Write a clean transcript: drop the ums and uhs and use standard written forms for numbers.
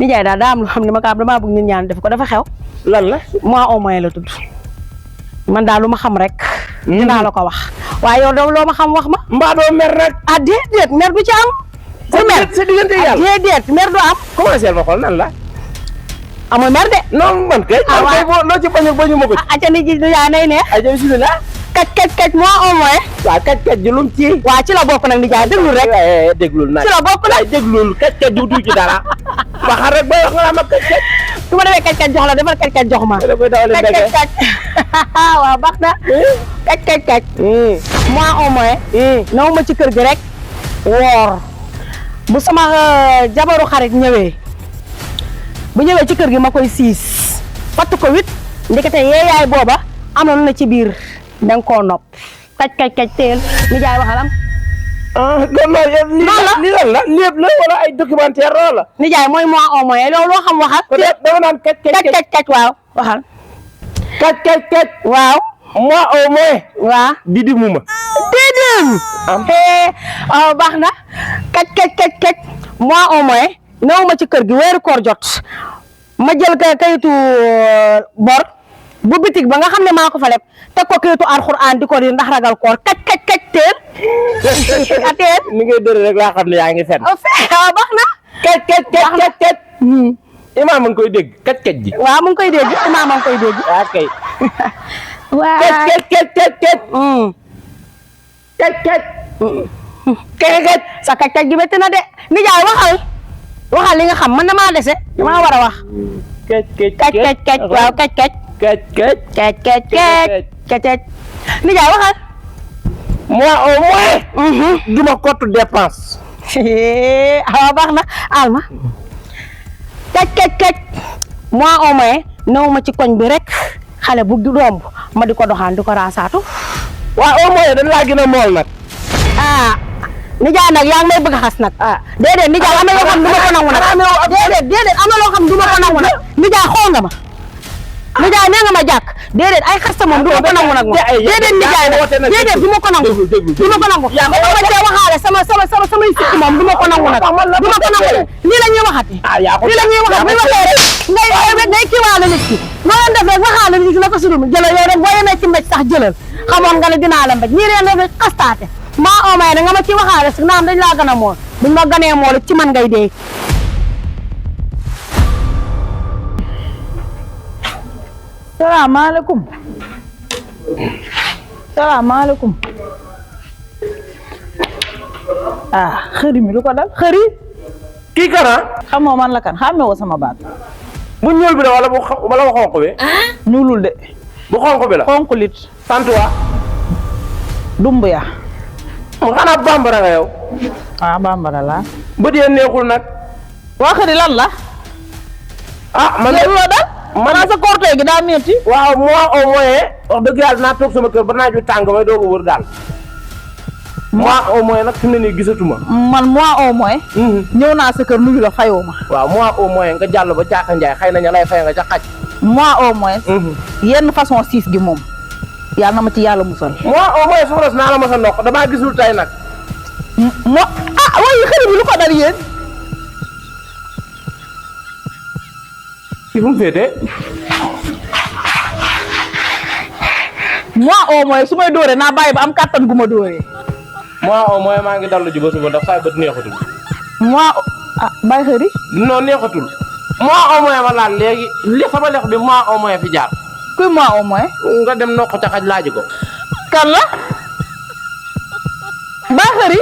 nijaay daal daa am lu xam ne ma kaam damaa bëgg nit ñaan def ko dafa xew. lan la. mois au moins la tudd. man daal lu ma xam rek. dinaa la ko wax. waaye yow doo loo ma xam wax ma. mbaa doo mer rek. ah déedéet mer du ci am. du mer sa diggante yàlla déedéet mer du am. commencé ma xool nan la. amul mer de. non man kay. ah waaw boo loo ci bañu ma ko ci. ah ca nit ji du yaa nay neex. ayca bisimilah. kaj mois au moins. waaw kaj julum ci. waa ci la bokk nag nijaay déglul rek. déglul nag ci la bokk nag. déglul kaj du ci dara. waxal rek ba wax nga ma kaj. su ma demee kaj jox la defal kaj jox ma. da koy dawale mbége kaj waaw baax na. kaj. mois au moins. naw ma ci kër gi rek. woor bu sama jabaru xarit ñëwee. bu ñëwee ci kër gi ma koy siis. fatt ko wit ndekete yeeyaay booba am na lu na ci biir. da nga koo nopp. kaj teel nijaay waxalam. kon loolu lii lan la lépp la wala ay documentaire loolu la. nijaay mooy mois au moins loolu loo xam waxal. peut-être dama naan kaj waaw waxal. kaj waaw. mois au moins. waaw. didi mu ma. déedéet. baax na. kaj mois au moins. néew ma ci kër gi weeru koor jot. ma jël kayitu bor. bu bitig ba nga xam ne maa ko fa leb teg ko kayitu alxuraan di ko di ndax ragal koor kaj teel. teel. ni ngay dëre rek laa xam ne yaa ngi fen. baax na. kaj. imaam a ngi koy dégg kaj ji. waaw mu ngi koy dégg imaam a ngi koy dégg. waaw kay. waaw kaj. sa kaj gi métti na de. nijaay waxal li nga xam man damaa dese damaa war a wax. kaj waaw kaj. kaj. nijaay waxal. mois au moins. duma kottu dépense. baax na alma. kaj. mois au moins néew ma ci koñ bi rek xale bu domb ma di ko doxaan di ko raasaatu. waaw au moins dañ laa gën a mool nag. nijaay nag yaa ngi may bëgg a xas nag. déedéet nijaay am na loo xam du ma ko nangu nag. déedéet am na loo xam du ma ko nangu nag. nijaay xool nga ma. nijaay nee nga ma jàkk. déedéet ay xasta moom du ma ko nangu nag moom. déedéet nijaay nag déedéet du ma ko nangu. du ma ko nangu. ma cee waxaale samay sikki moom du ma ko nangu nag. du ma ko nangu lii la ñuy waxati. lii la ñuy waxati bu waxee rek ngay kiiwaale nit ki. noo def rek waxaale nit ki na ko sudum jëlal yow rek boo yemee ci mbéj sax jëlal xamoon nga ne dinaa la mbéj ñii reen rek xastaate maa oo may nga ma ci waxaale si naam dañ laa gën a mool buñ ma ganee mool ci man ngay dee. salaamaaleykum. xëri mi lu ko dal xëri. kii kana. xamoo man la kan xàmme woo sama baat. bu ñuul bi la wala bu xonq bi. ñuulul de. bu xonq bi la. xonq lit. sant wa. dumb ya. xanaa bambara nga yow. bambara la. bët yee neexul nag. waa xëri lan la. man de loo dal. man sa korte gi daa metti. waaw mois au moins wax dëgg yàlla naa toog sama kër ba naaj wi tàng may doog a wër daal. mois au moins nag fi mu ne nii gisatuma. man mois au moins. ñëw naa sa kër nuyu la fayoo ma. waaw mois au moins nga jàll ba Caaka Njaay xëy na ña lay fay nga ca xaj. mois au moins. yenn façon siis gi moom. yàlla na ma ci yàlla musal. mois au moins soxna si naa la ma sa nokk damaa gisul tey nag. waaye xëri bi lu ko dal yéen. kii fu mu féetee. mois au moins su may dóoree naa bàyyi ba am kàttan gu ma dóoree. mois au moins maa ngi dallu ji ba suba ndax saay bët neexatul. mois bàyyi xëri. non neexatul. mois au moins ma laal léegi li sama lex bi mois au moins fi jaar. kuy mois au moins. nga dem nokk ca xaj laaji ko. kan la. bàyyi xëri.